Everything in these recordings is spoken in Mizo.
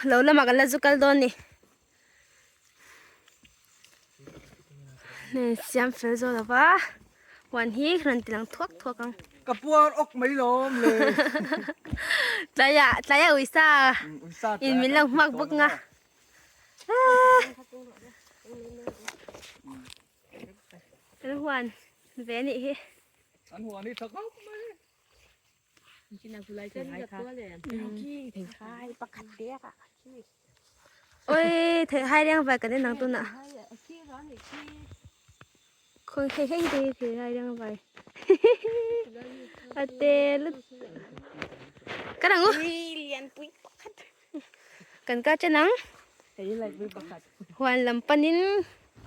Lo lamah kan la zu kal dawn ni. Hei siam fel zawh lo va huan hi rawn ti lang thuak thuak ang. Ka puar awk mai lawm le. Tlaiah tlaiah uisa in min lo hmuak bawk nga. Kan huan ve nih hi. An huan hi tha khawp mai. Oi thei hai reng vai kan en ang tunah khawi hei hei te hi thei hai reng vai a te lut kan ang u kan ka chen ang huan lam panin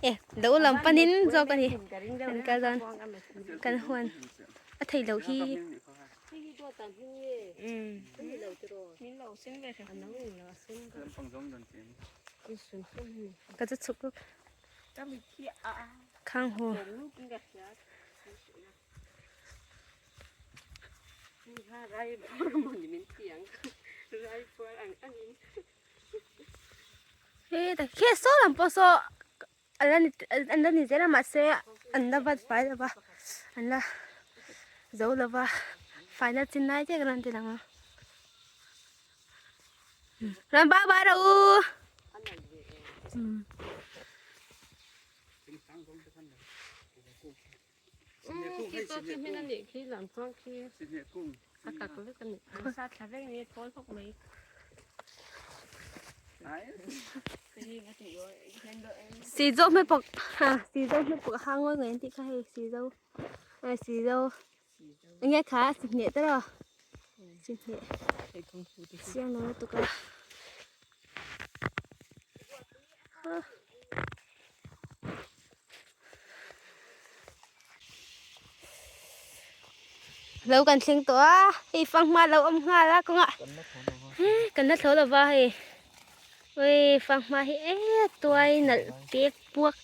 e lo lam panin zawk a ni kan kal dawn kan huan a theih loh hi. Ka chu chhuk lawk khang haw. He tak khi saw lam pawh saw a la ni an la ni zel a mahse an la vat fai lo va an la zo lo va faina chin lai te ka rawn ti lang a rawn bau bau rawh u. Xì dâu mới bọc ha xì dâu mới bọc hang ngồi người anh chị khai xì dâu à xì dâu anh nghe khá xì nhẹ tới rồi xì nhẹ xem nó tụi con Lo kan thleng tawh a, hei fanghma lo awm nghal a kawngah kan la tho lova hei ui fanghma hi e tuai nalh pek puak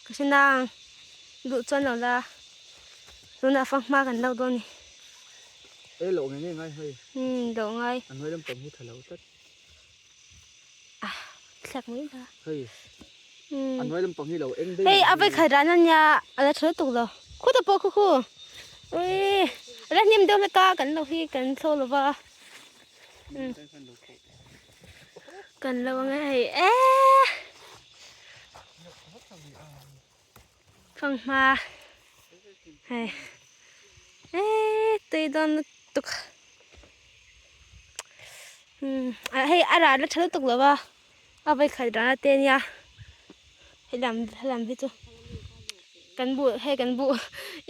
ka hre nang duh chuan lo la tunah fanghma kan lo dawn a ni. E loh nge nge ngai hei. Umm loh ngai. A hnuai lampang hi tha lo tlat. Ah thlak mai la. Hei. A hnuai lampang hi lo eng daih. Hei a vai khat ran ania a la tha lutuk lo. Khuta pawh khu khu. Ui a la hnim deuh hlek a kan lo hi kan thlo lo va. Kan lo ang e hei e. Fanghma hei e tui dawn lutuk hei a rah la tha lutuk lo va a vai khat rah na te ania helam helam hi chu kan buh hei kan buh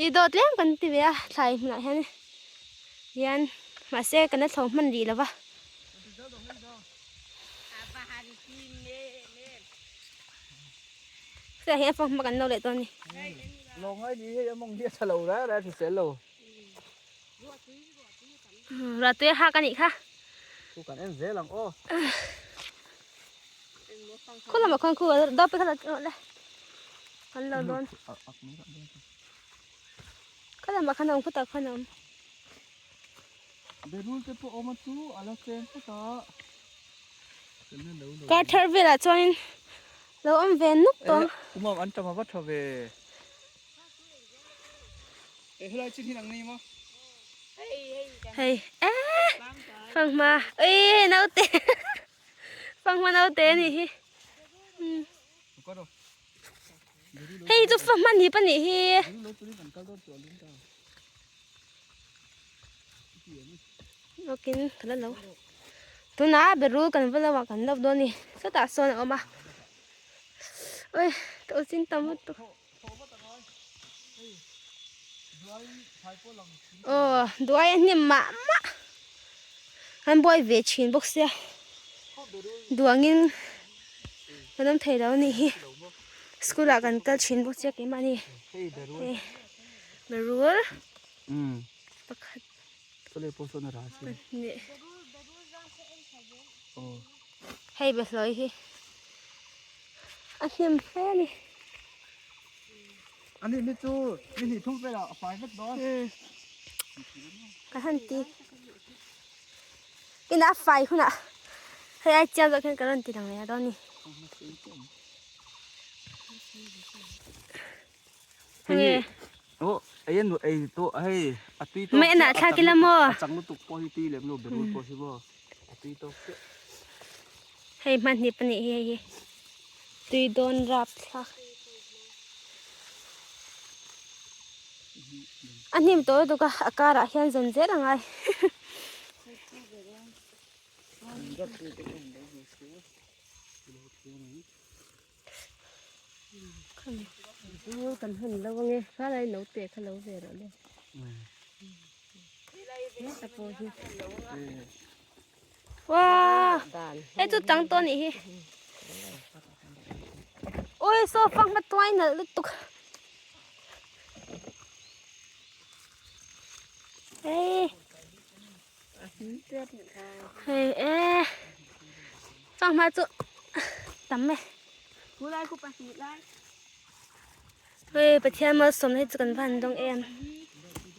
i dawt lem kan ti ve a thlai hmunah hian hian mahse kan la thlo hman rih lo va. Hetiang hian fanghma kan lo leh dawn a ni. Lawng ngai ni hei a mawng hi a tha lo rai rai a hrisel lo. Ruah tui a hak a nih kha. Khu kan en zel ang aw. Khu lamah khuan khu dawp te kha la le. Kan lo dawn. Kha lamah khan a awm khutah khuan a awm. Berul te pawh awm a chu a la cheng phawt a. Kar thar velah chuanin lo awm ve nuk tawh ang. Umam an tam a va tha ve. E helai chin hi nang nei maw? Hei e fanghma ui naute fanghma naute a nih hi. Hei chu fanghma ni pahnih hi. Lawkin ka la lo tunah berul kan va lo a kan lo dawn a ni sawtah sawn a awm a oi ka u chin tam lutuk aw duai a hnim mah mah an buai ve thin bawk sia duangin kan awm thei lo a nih hi school ah kan kal thin bawk sia keimahni hei berul. Pakhat pahnih hei behlawi hi a hnim hle a ni. Ka han ti. Inah a fai hunah hei ai chiang zawk hian ka rawn ti lang leh dawn a ni. Hei oh ei an ei tawh hei a tui tawk Mai anah thlak ila maw? A chang lutuk pawh hi tui lem lo berul pawh hi maw a tui tawk chiah. Hei hmanhnih pahnih hi hei hi tui dawn rap thlak. A hnim tawh lutuk a a karah hian zawn zel a ngai. Kan hun lo ange khalai naute kha lo ve rawh le. Wow hei chu chang tawh anih hi ui saw fanghma tuai nalh lutuk hei hei e fanghma chu tam e hei Pathian malsawmna hi chu kan van dawng em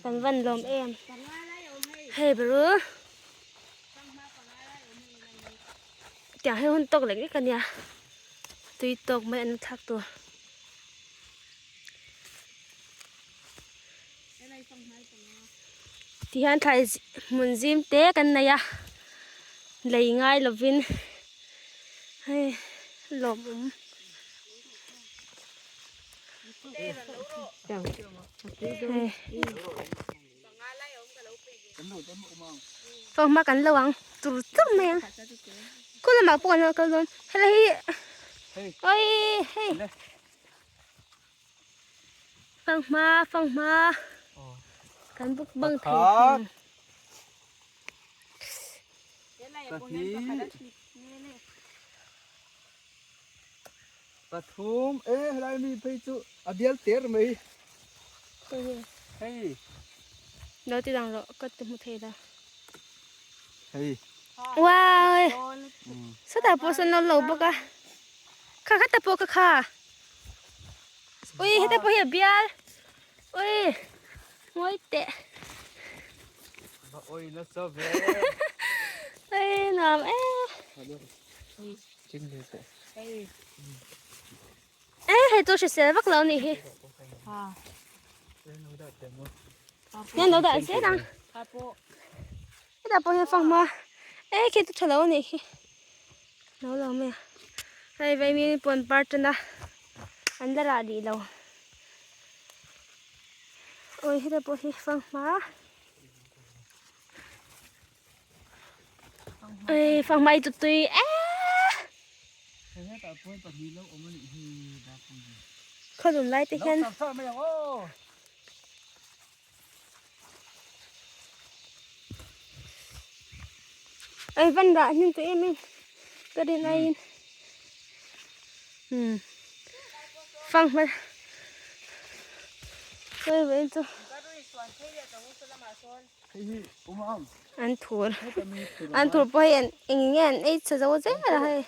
kan van lawm em hei baru. Tiang hi hun tawk lek lek a nia tui tawk mai an thlak tur. Tihian thlai hmun zim te kan nei a lei ngai lovin hei lawmawm. Hei. Fanghma kan lo ang tur tur mai ang khaw lamah pawh kan lo kal dawn helai hi oi hei fanghma fanghma kan buk bang thei thung Pathum e helai mi phei chu a bial ter mai hei lo ti dang rawh ka ti hmu thei la hei wow sawtah pawh sawn lo lo bawk a kha kha ta pawh ka kha ui heta pawh hi a bial ui ngawi teh oi nasa ve ui nuam e E hei chu hrisel vak lo a nih hi. Hian lo dah zel ang. Hetah pawh hian fanghma e khi chu tha lo a nih hi. Lo lo mai a. Hei vaimim pawn par tan a an la rah rih lo. Awi hetah pawh hi fanghma. Ê fanghma i tui e. Khaw lum lai te hian. Ê van rah hnim tui em em ka rin aiin. Hmm. Fanghma. Ê vậy chu. An thur an thur pawh hei an eng nge an ei chhe zo zel a hei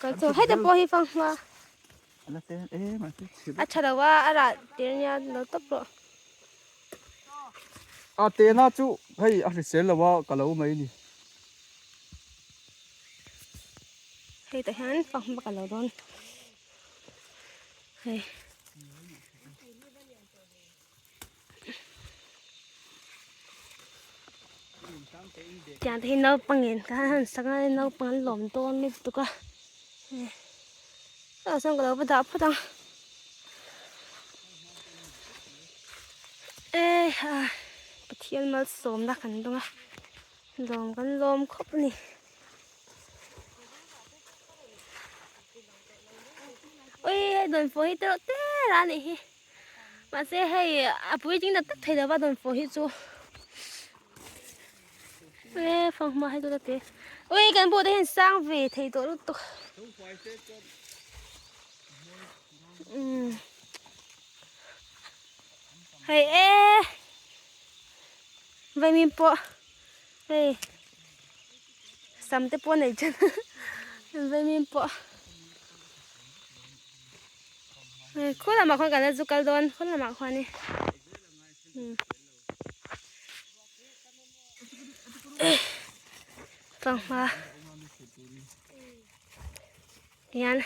kan chu heta pawh hi fanghma a tha lo a a rah tir nia lo tawp rawh. A tena chu hei a hrisel lo a ka lo mai ni. Hei tah hian fanghma ka lo dawn hei. Tiang te hi naupang in ka han sak a naupang an lawm dawn lutuk a tah chuan ka lo va dah phawt ang e ha Pathian malsawmna kan dawng a lawm kan lawm khawp a ni. Ui hei dawnfawh hi tereuh te a nih hi. Mahse hei a puitling tak tak thei lova dawnfawh hi chu e fanghma hei chu ka ti ui kan buh te hian sang ve thei tawh lutuk um hei e vaimin pawh hei sam te pawh nei thin vaimin pawh. Hei khaw lamah khuan kan la zu kal dawn khaw lamah khuan i. Fanghma hian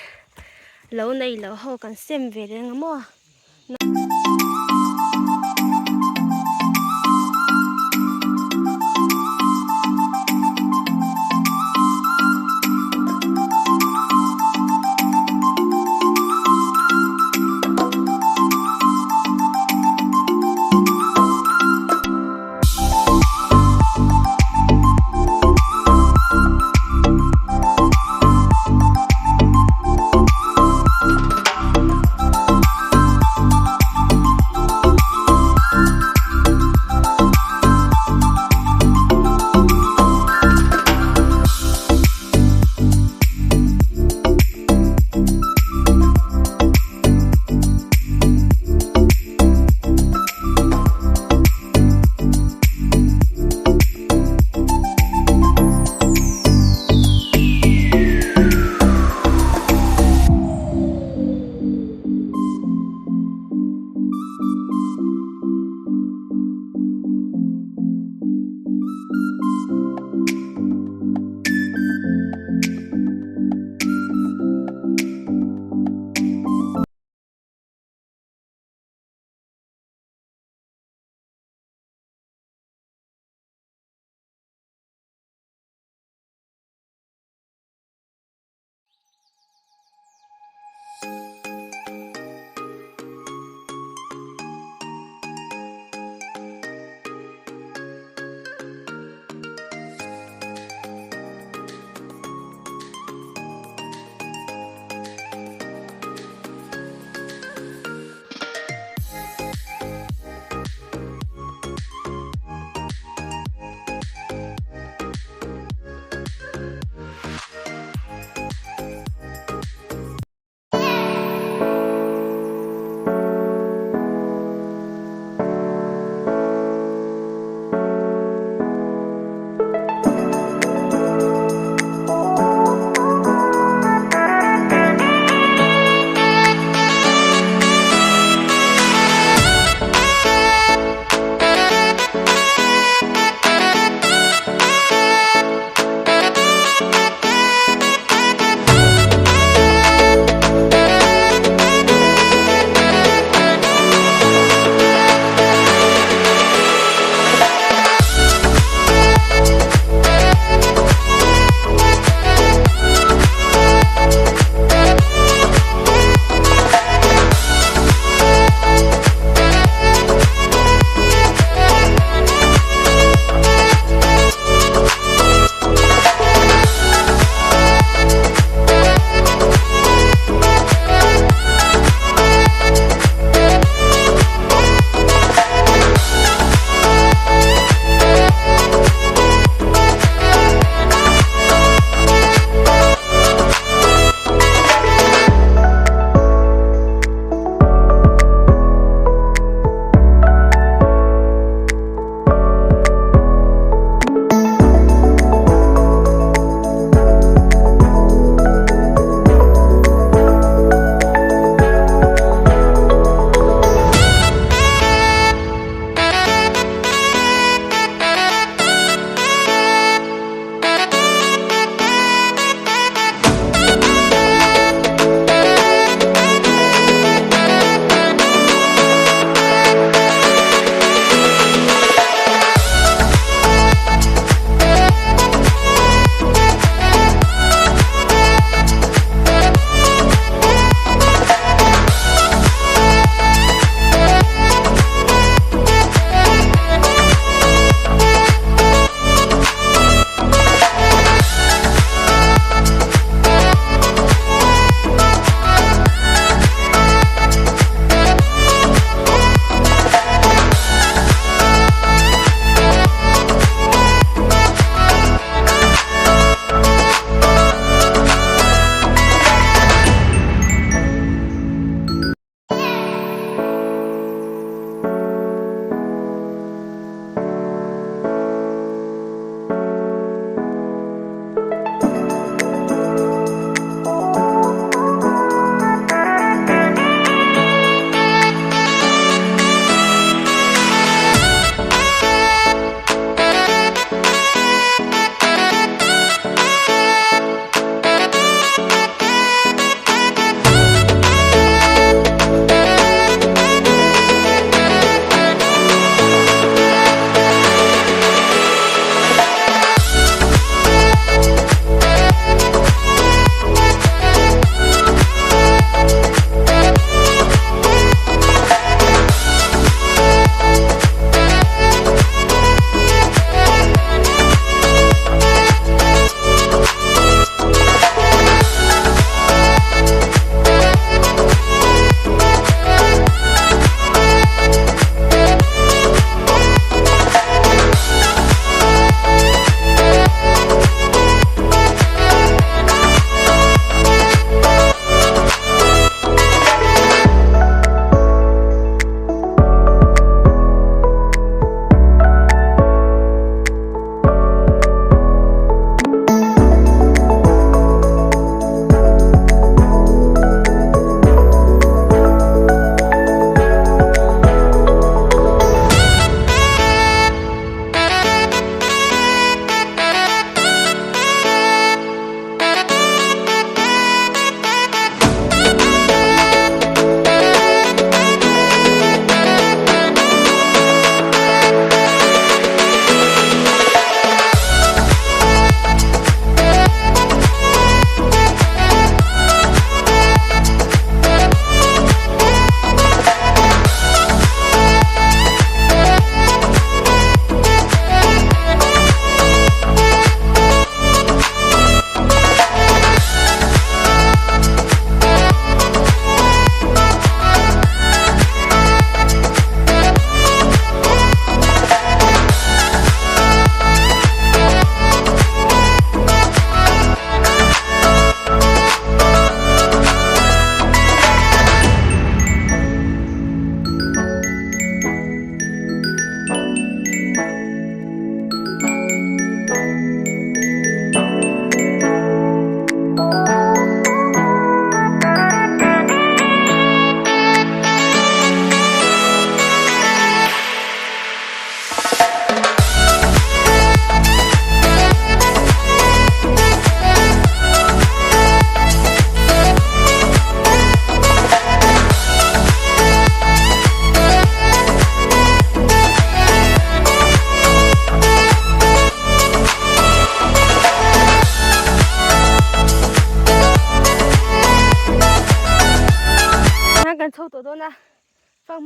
lo nei lo ho kan sem ve reng a maw.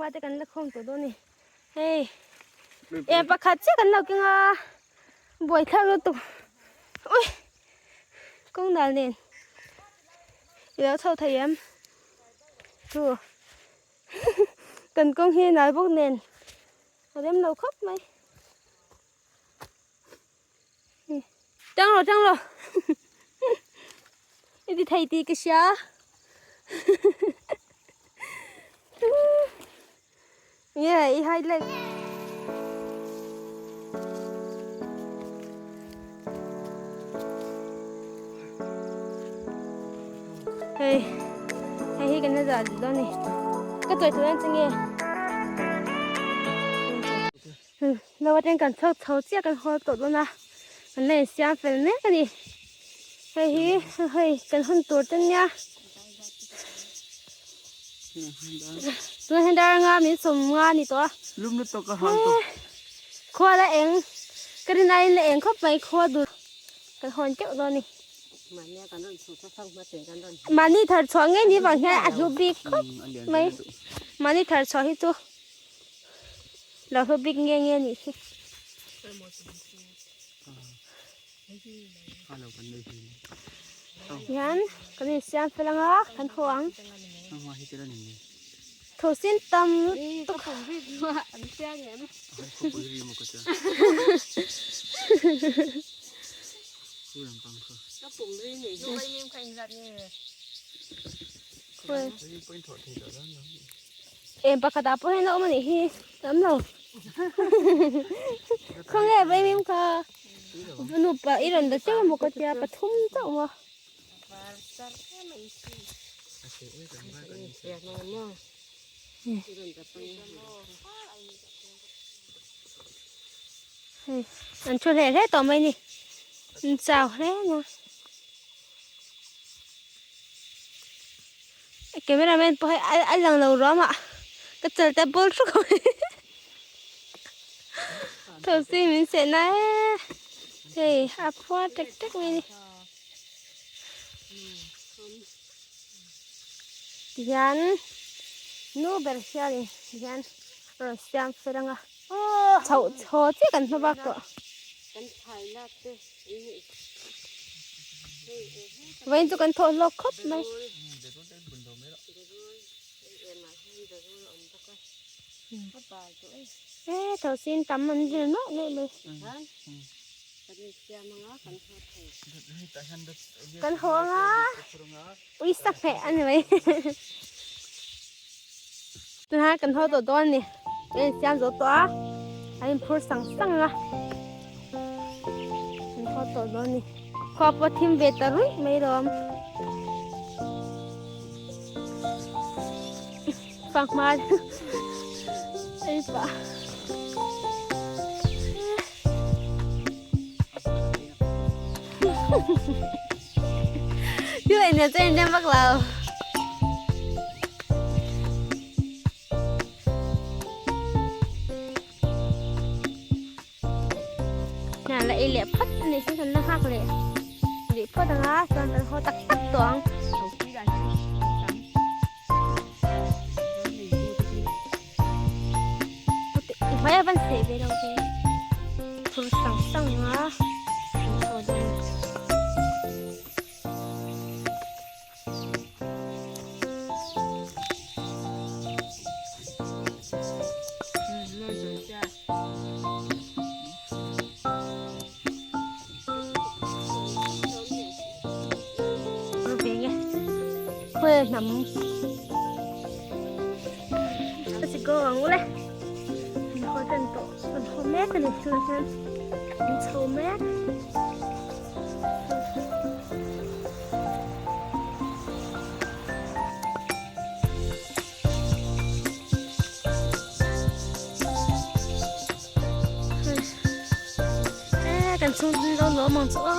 Sangha te kan la khawm tawh dawn a ni. Hei em pakhat chiah kan lo keng a buaithlak lutuk ui kawng dal nen i lo chho thei em chu kan kawng hi a nal bawk nen a rem lo khawp mai tang rawh tang rawh i ti thei tih ka hria. Nge i hai lek. Hei hei hi kan la zah duh dawn ni. Ka chawi thei dawn che nge. Lo atang kan chho chho chiah kan hawl tawh dawn a. Kan la insiam fel mek a ni. Hei hi hei kan hun tur te nia. Tuna hian dar anga min sawm nga a ni tawh a. Lum lutuk a hang tawh. Khua la eng ka rin aiin la eng khawp mai khua dur kan hawn teuh dawn a ni. Mahni thar chhuah ngei ni vang hian a hlu bik khawp mai. Mahni thar chhuah hi chu lo hlu bik nge nge a nih hi. Hian kan insiam fel anga kan haw ang. Thosin tam lutuk. Em pakhat ah pawh hian a awm a nih hi tam lo. Khawnge vaimim kha. Nupa i rawn la teuh emaw ka tia pathum chauh maw. Hei an thu hle hle tawh mai ni an chau hle na. Camera man pawh hei a lang lo ruam a ka chal te bul hruk mai. Thosi min seh na e hei a phuar tek tek mai ni tihian nu ber hianin tihian rawn siam fel anga chhoh chho chiah kan hma bak tawh vawiin chu kan thawh hlawk khawp mai. E thosin tam an vil nuah nuah mai. Kan haw anga ui sa hmeh a ni mai. Tunah kan haw tawh dawn a ni. Kan insiam zo tawh a, an inphur sang sang a. Kan haw tawh dawn a ni. Khua pawh thim ve ta ruih mai lawm. Fanghma ei pah. Thil ei nen chuan in vak lo. Hna la ei leh phawt a nih chu kan la nghak leh rih phawt ang a chuan kan haw tak tak tawh ang. I hmai a van seh ve lo ve. Phur sang sang a kan haw dawn. Let's go ang le. Kan haw tan tawh. Kan haw mek a ni tunah hian. Kan chho mek. Kan chhung tin lo lawm ang chu a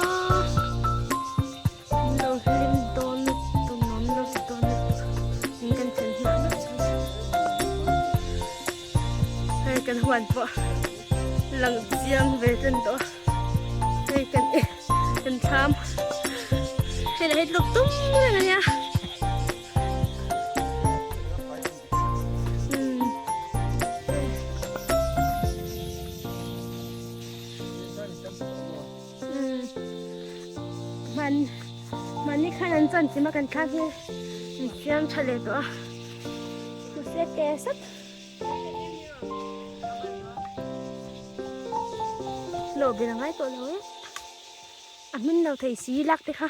lo hlim dawn lutuk nuam lo ti dawn lutuk in kan thlen hma meuh chuan hei kan huan pawh lang chiang ve tan tawh hei kan kan thlam hei lah hi tluk tum reng a nia. Tikhan an chuan chima kan thlak hi an siam tha leh tawh a. Mahse te sat. Lawh ber a ngai tawh lo e. A hmin lo thei si lak te kha.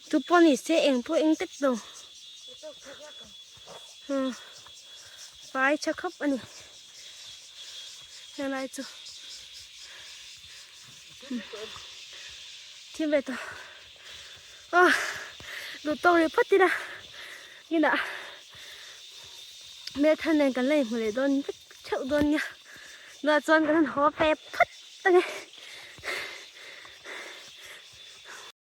Chu pawh ni se eng pawh eng tek lo. Fai tha khawp a ni. Helai chu. Thim ve tawh. Aw duh tawk rih phawt ila. Kinah hmeltha nen kan la inhmu leh dawn vek theuh dawn nia. Tunah chuan kan han haw ve phawt a ni.